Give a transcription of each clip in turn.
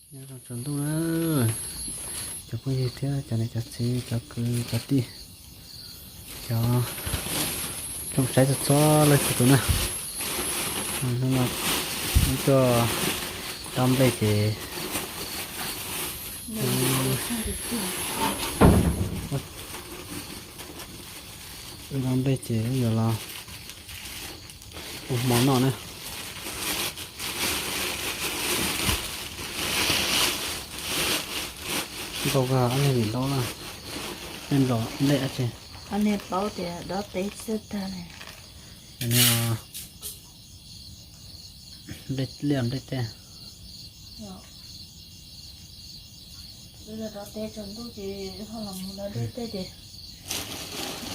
Nyob zoo tsaus ntuj na, cov phooj ywg thiab cov niam cov txiv, cov kwv cov tij, cov tsoom saib txhua txhua leej txhua tus na. Hnub no wb tuaj dob nplej ces, wb dob nplej ces wb yuav los ua hmo noj na. Npau kawg, ob niag vim ntaub na. Nej nplej dab tsi? Ob niag paub tias dob teb xwb tag li. Nplej liaj nplej teb. Wb los dob teb tsaus ntuj ces ho los mus dob dej tej ces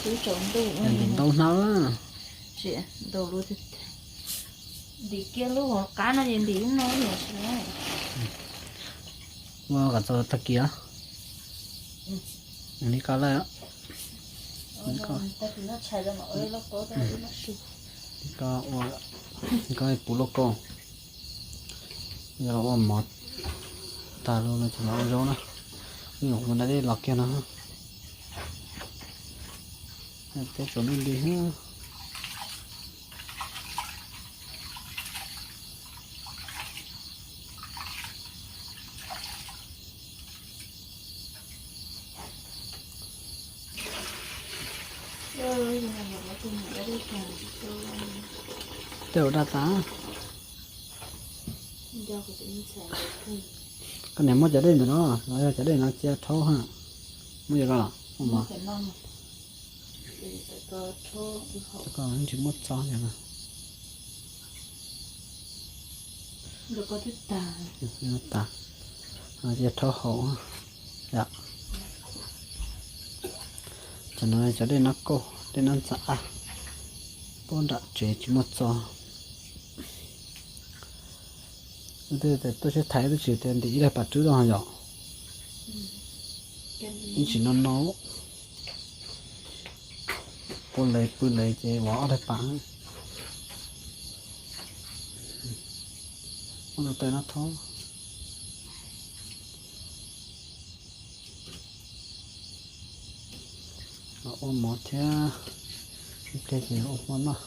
twb tsaus ntuj. Ntim ntaub hnab. Ntim kiag lub hauv qab no ces ntim lub no yog tsis. Ua kom txog tag kis. Li koj lawm. Koj puv lauj kaub, yog los ua mov tas los no ces los ua zaub na. Nyuam qhuav da dej los kiag no. Teb tsaus ntuj nti. Tej ua daj tas. Koj niam muab cov dej ntawm no los yog cov dej no cia rhaub ha. Muab cov ko los muab mov. Cov ko tsis muaj txob. Tas, cia rhaub haus. Cov no cov dej nab kauj dej nab ntxa ab, puag nram tsev tsis muaj txob. Wb twb tuaj sib thaiv twb tsis tias ntim ib daig pas rwb rau yom. Ib tsis no no, puag lawv pw lawv ces vov ob daig pas. Muab tus taw no thaub. Los ua mov thiab, ib pliag ces ua hmo noj.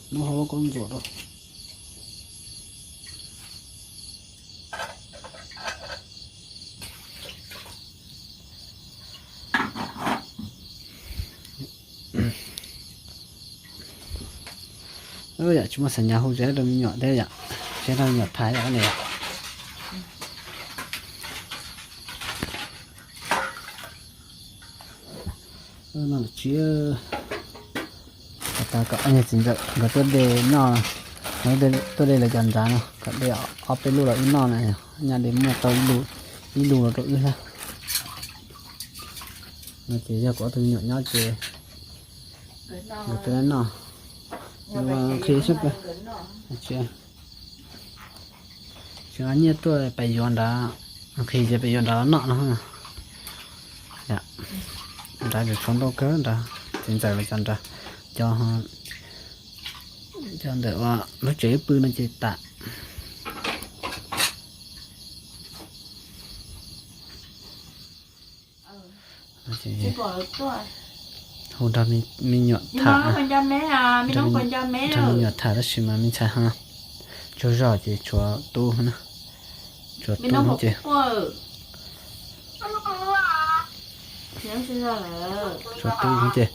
Hnub hauv lub kaub ntxuam rau. Yam tsis muaj xav nyas hu zeb rau me nyuam thiab yom, zeb rau me nyuam thaiv yom ne. No lawm tsis, tas kom ob niag txiv ntxawm nkawd tuaj de noj, tuaj de lawv cov nrad no kom de ob peb lub los wb noj na, nyaj de muaj tau ib lub los rau wb thiab. No ces yog kuv ob tug me nyuam nyob ces nkawd tuaj noj, qhia sab peb. Tsis nqa nyiaj tuaj pais yuav nrad, nqhis ces pais yuav nrad los noj no. Nrad tseem tshuav ntau kawg nrad, txiv ntxawm lawv cov nrad, cov, cov ntawm uas lub tsev pw no ces tas. Hu nrog me nyuam tham, nrog me nyuam tham tab sis mas me ntxhais ho tsaug zog ces tshuav tub na, tshuav tub ces, tshuav tub ces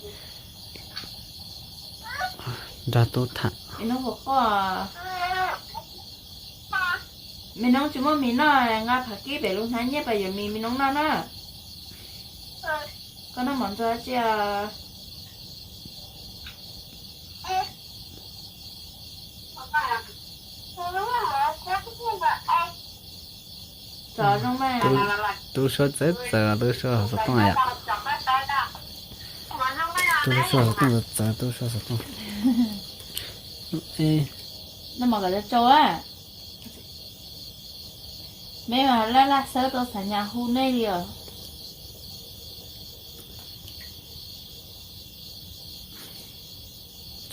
nrog tub tham. Me noob tsis muaj mis noj, nqa pham kib pem lub hnab nyiaj pais yuav mis me noob noj na. Koj noj mov ntxuag tsi os? Tub suab txawv txawv, tub suab hauv xov tooj yom. Tub suab hauv xov tooj txawv txawv, tub suab xov tooj. Noj mov kom tsau tsau a. Meb mas laj laj xawb tau xav nyas hu nej li os.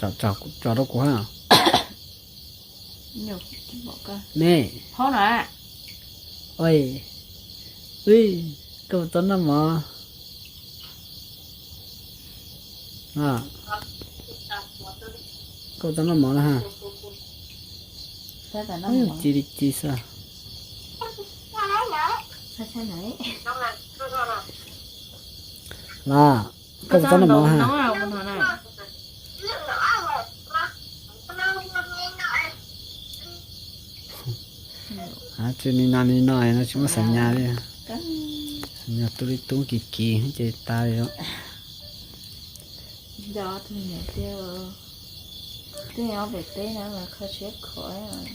Tso rau kuv ha. Ne, ua, ui, koj puas tau noj mov? Koj puas tau noj mov na ha? Ci li ci xwb. Los, koj puas tau noj mov ha? Tsis li no li no no tsis muaj xav nyas li. Xav nyas tub li tub kiv kiv ces tas li. Tej ob pem teb no mas kho siab khuav.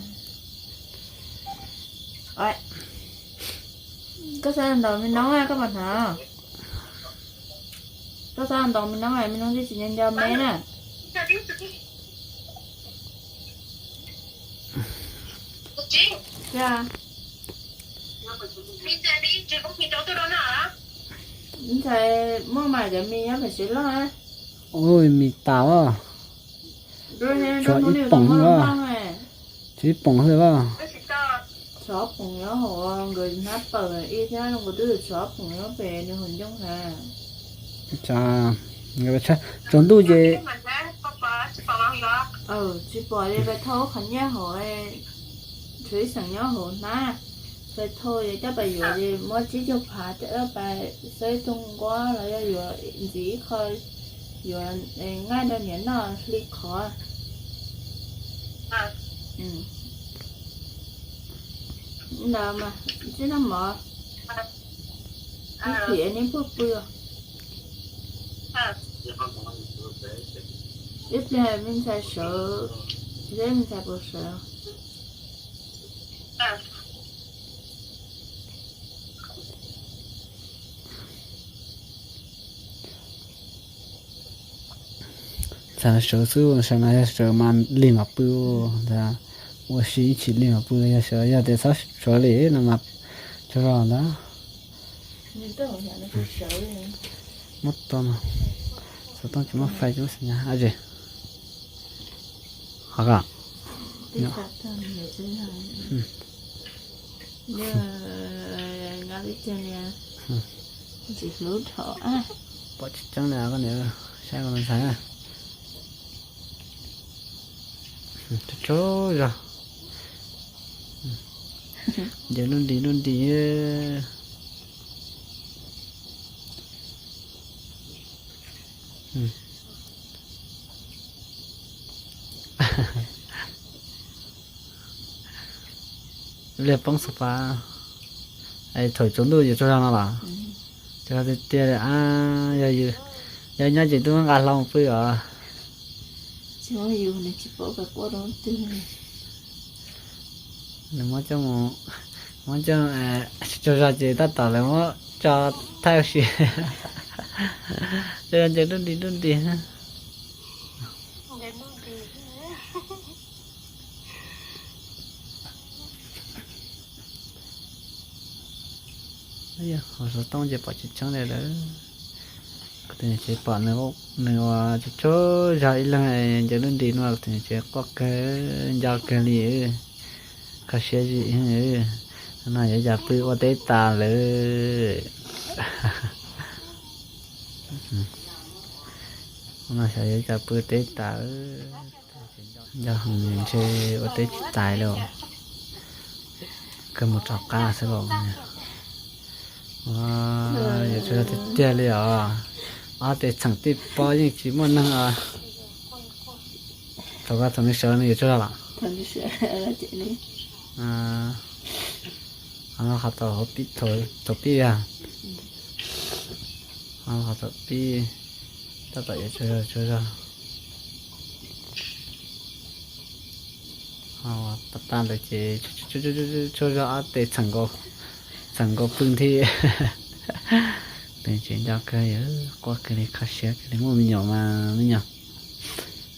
Koj xav ntaus me noob, koj puas hnov? Koj xav ntaus me noob, me noob twb tsis nco nco me na. Ntxhais muaj mas cov mis nyob pem tsev loj. Ui, mis tas os. Tshuav ib poom xwb os. Tshuav ib poom xwb os. Tshuav ob poom nyob hauv nkawd hnab pawg ib thiab, nkawd twb tshuav ob poom nyob pem nws hauv ncoo na. Tsaus ntuj ces tsis pom li, pais thauj qhov nyiaj hauv, tshuav ib xeem nyob hauv hnab, pais thauj coj pais yuav ces muab tsib caug phav coj pais xab ib tug nquab los yog yuav ntxiv ib qho, yuav nqaij rau niam noj hli qhov. Ntawd mas tsis noj mov, ib chim neb puag pw. Ib pliag me ntxhais sawv, seb me ntxhais puas sawv. Ntxhais sawv xwb, sawv no yog sawv mas lig mam pw, ua si ib chim lig mam pw, yog sawv yog tias txhob sawv li no mas tsaug zog ntag. Muab to no, xov tooj tsis muaj fais tsis muaj xim nyas. Ho ko, pom tsis tseeb li koj niam, saib koj ntxhais na. Tsaug zog. Ncaws lub nris lub nris. Liaj poob xav pas, thaum tsaus ntuj yuav tsaug zog no los? Tsaug zog tiag tiag li. Yog nyob ces twb muab nqa hlo mus pw os. Nws muab coj mus, muab coj, tsaug zog ces tab tom lawv muab tso thaij ua si. Tsaug zog ces lub nti lub nti. Hauv xov tooj ces pom tsis tseeb li lawm. Kuv tus niam tsev pom nws ua tsaug zog ib leeg ncaws lub nti no, kuv tus niam tsev quaj kawg nco kawg li. Kho siab zim no yuav cas pw ua teb tas lawm. No xyov yuav cas pw teb tas. Nco heev ntshe ua teb tsis tas li. Kawg mus rov qab xwb los. Yuav tsaug zog tiag tiag li os. Ob tes txheem tij pob yeej tsis muaj neeg os. Thaum ko thaum nws sawv nws yuav tsaug zog los? Qhov tau hauv pib, thaum pib, qhov thaum pib tab tom yuav tsaug zog, tsaug zog. Pas tag ntawd ces tsaug zog ob tes txheem nkaus pw nthi. Tus tsev nco kawg, quaj kawg li, kho siab kawg li, muaj me nyuam mas me nyuam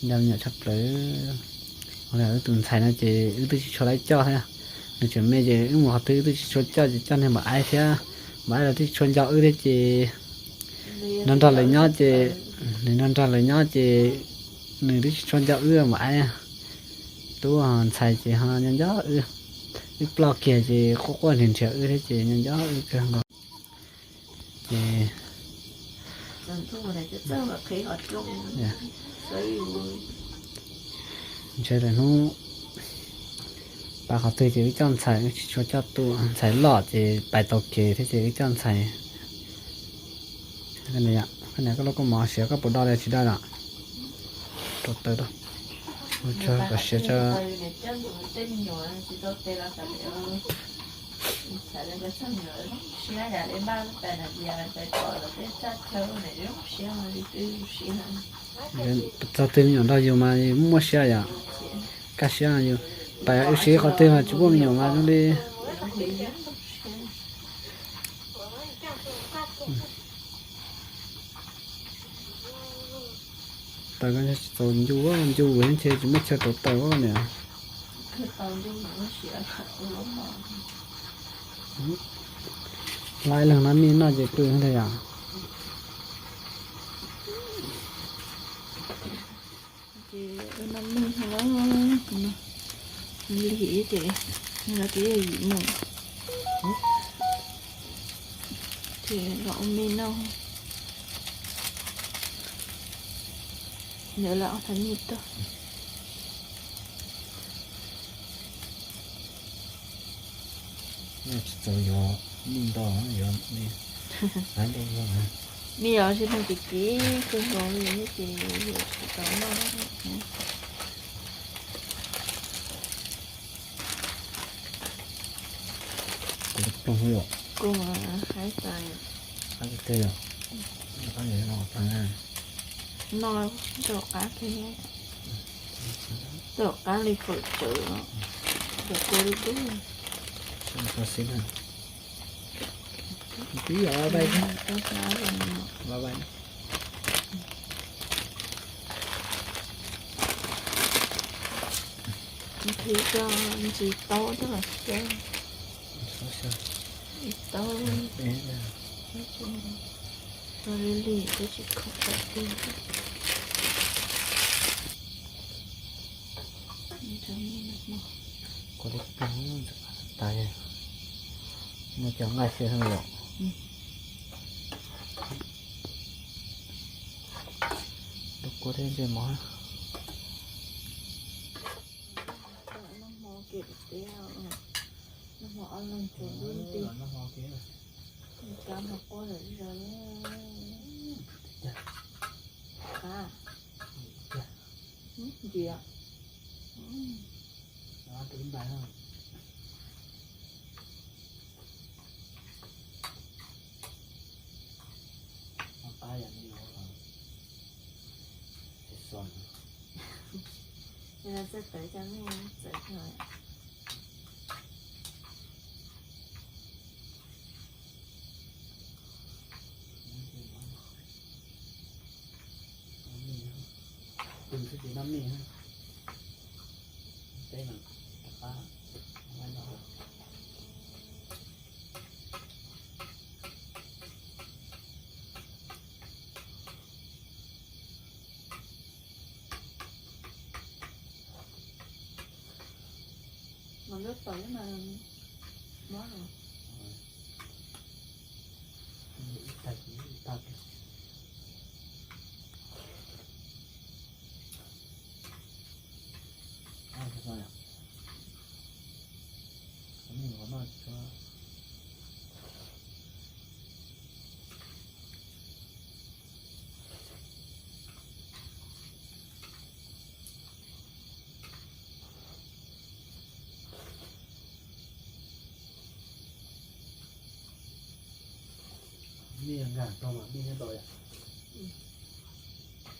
nco me nyuam tshaj plaws. Wb tus ntxhais no ces wb twb tsis tshua laib coj thiab. Nws tseem me ces wb mus qhov twg wb twb tsis tshua coj, ces coj niag npam aib thiab. Npam aib los twb tsis tshua nco wb thiab ces nrog nrog lawv nyob ces, nws nrog nrog lawv nyob ces Nws twb tsis tshua nco wb mas ais, tub ntxhais ces ho nco nco wb, wb ploj kiag ces quaj quaj nrhiav nrhiav wb thiab ces nco nco wb kawg nkaus. Ces ntshe lawm hnub pab qhov twg ces wb coj ntxhais, wb tsis tshua coj tus ntxhais loj ces pais tau kev thiab ces wb coj ntxhais. Koj niam, koj lub kaus mom siav koj puas do li tsis do lawm? Rau taws rau, ua tsaug kom siav tso. Txog twg me nyuam nrog yus mas muaj siab yom. Kaj siab yus, pais wb siv qhov twg mas tsis muaj me nyuam mas zoo li taws ko tsis txaus ncu, ncu ntshe tsis muaj chaw rau taws niam. Laib leeg no mij noj ces pw ntag yom. Ces ua noj mij no, lim ces no ces yog yim mus, ces los ua mij noj. Ntawd lawv ob thab mij tuaj. Tsis txaus yuav mij ntau, yuav mij yog tsis muaj kev kev kawg nkaus li ces yuav tsis tau noj. Kuv ploog yom. Kuv mas haib tas yom. Haib tiag yom. No rau qab thiab, rau qab li fawm tsawv os. Cov kua li tub. Tib yog vais, vais. Nqhis cov ntsis taub coj los xyaw. Ib taub, ib taub li li twb tsis khoom tau tiag. Kuv li ploog tas, muaj cov nqaij xyaw los. Rau kua thiab ntsej mov. Noj hmo kev tiag, noj hmo ob leeg tsuas lub nti. Kab hmo quaj lawm zaws. Qab. Ntsia. Txawm tawv cov me txawv. Pw xwb ces noj mij, teb no rov qab. Mas lub tau ib mas mob no. Mij nkag tau mas mij nyob tau yom.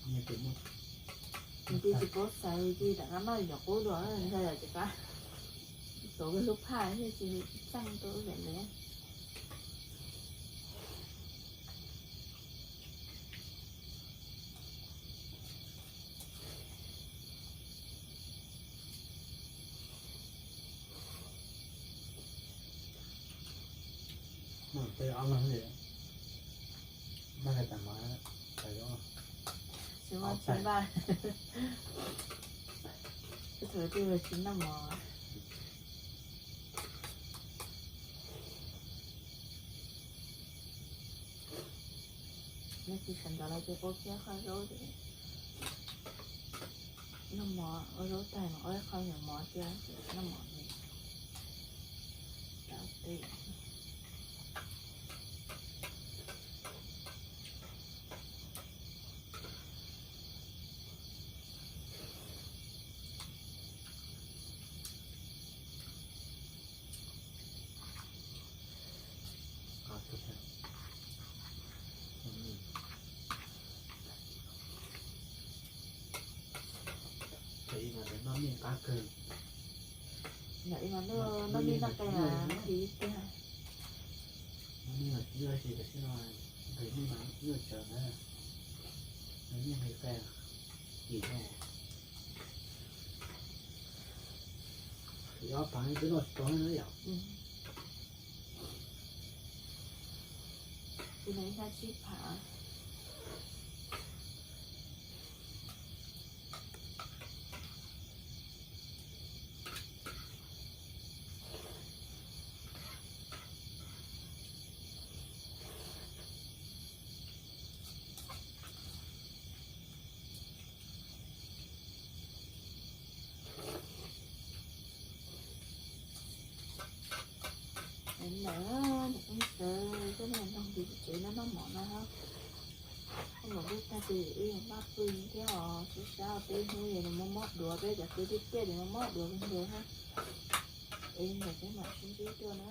Mij tes muab. Tus tsis paub xaiv ces rov qab noj nyuam qub dua, ntshai yog ces qab tuav hlub phaj thiab ces txeej tuaj ub yam li. Tej ob leeg li, npaj tas mas tas zoo. Tsis muaj tsis npaj. Thaum twg tsis noj mov. Noj tsis sawv ntxov los ces ua kiag qho zaub ces noj mov, ua zaub tag mas ua ib qho nyuam mov thiab noj mov me. Noj me qab kawg. Noj me noj qe mas nqhis tiag. Noj me mas tsis ua si tam sim no, nqhis me mas nyuaj tsawv na. Noj me nqhis qe, kim no. Ob phav twb noj tsis tau na yom. Ib hnab tsib phav. Ntawd niam qeeb sawv coj nej noog tiv tsev no noj mov no hab. Noj mov twb tag ces wb yuav npaj pw thiab os, sab sab peb hnub es nws mob mob duav, peb cov kwv tij tiaj ces mob mob duav kawg nkaus hab. Es ntawm peb mam sib ntsib dua na.